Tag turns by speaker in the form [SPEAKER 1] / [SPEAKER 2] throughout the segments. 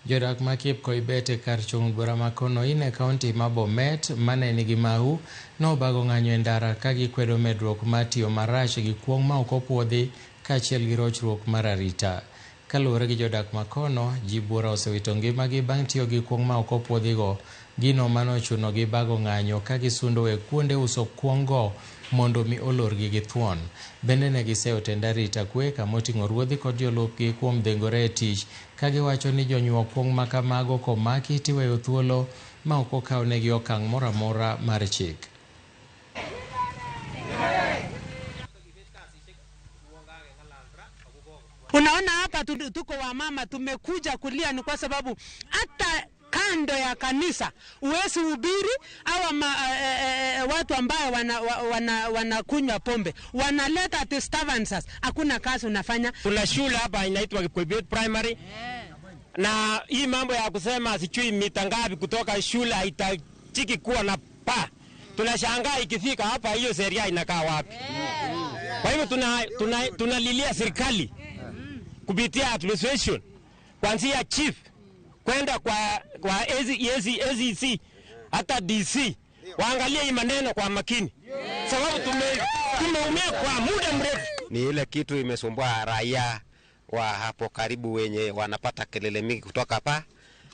[SPEAKER 1] Jodak ma Kipkoibet e kar chung' bura ma Konoin e kaunti ma Bomet mane nigi mahu nobago ng'anyo e ndara ka gikwedo medruok mar tiyo marach gi kuong' ma ok opuodhi kaachiel gi rochruok mar arita. Kaluwore gi jodak ma kono, ji buora osewito ngimagi bang' tiyo gi kuong' ma ok opuodhigo, gino mane ochunogi bago ng'anyo ka gisundo e kuonde uso kuong' go mondo mi olorgi gi thuon. Bende ne giseyo tend arita kwe kama oting'o ruodhi kod jolupgi kuom dhengore e tich ka giwacho ni jonyuo kuong' ma kamago komaki tiweyo thuolo ma ok okawnegi okang' moro amora mar chik.
[SPEAKER 2] Unaona hapa tuko wamama tumekuja kulia ni kwa sababu hata kando ya kanisa huwezi hubiri au watu ambao wanakunywa pombe wanaleta disturbances, hakuna kazi unafanya.
[SPEAKER 3] Kuna shule hapa inaitwa Kipkoibet Primary. Na hii mambo ya kusema sijui mita ngapi kutoka shule haitajiki kuwa na paa. Tunashangaa ikifika hapa hiyo sheria inakaa wapi? Kwa hivyo tunalilia serikali kupitia administration kuanzia chief kwenda kwa ACC hata DC waangalie hii maneno kwa makini, sababu tumeumia kwa muda mrefu.
[SPEAKER 4] Ni ile kitu imesumbua raia wa hapo karibu wenye wanapata kelele mingi kutoka hapa,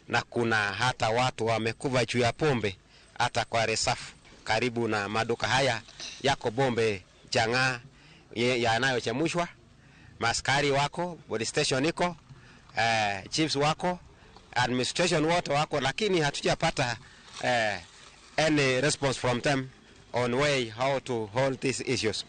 [SPEAKER 4] na kuna hata watu wamekufa juu ya pombe hata kwa resafu karibu na maduka haya yako bombe chang'aa yanayochemshwa. Maskari wako, police station iko, chiefs wako, administration wote wako, lakini hatujapata any response from them on way how to hold these issues.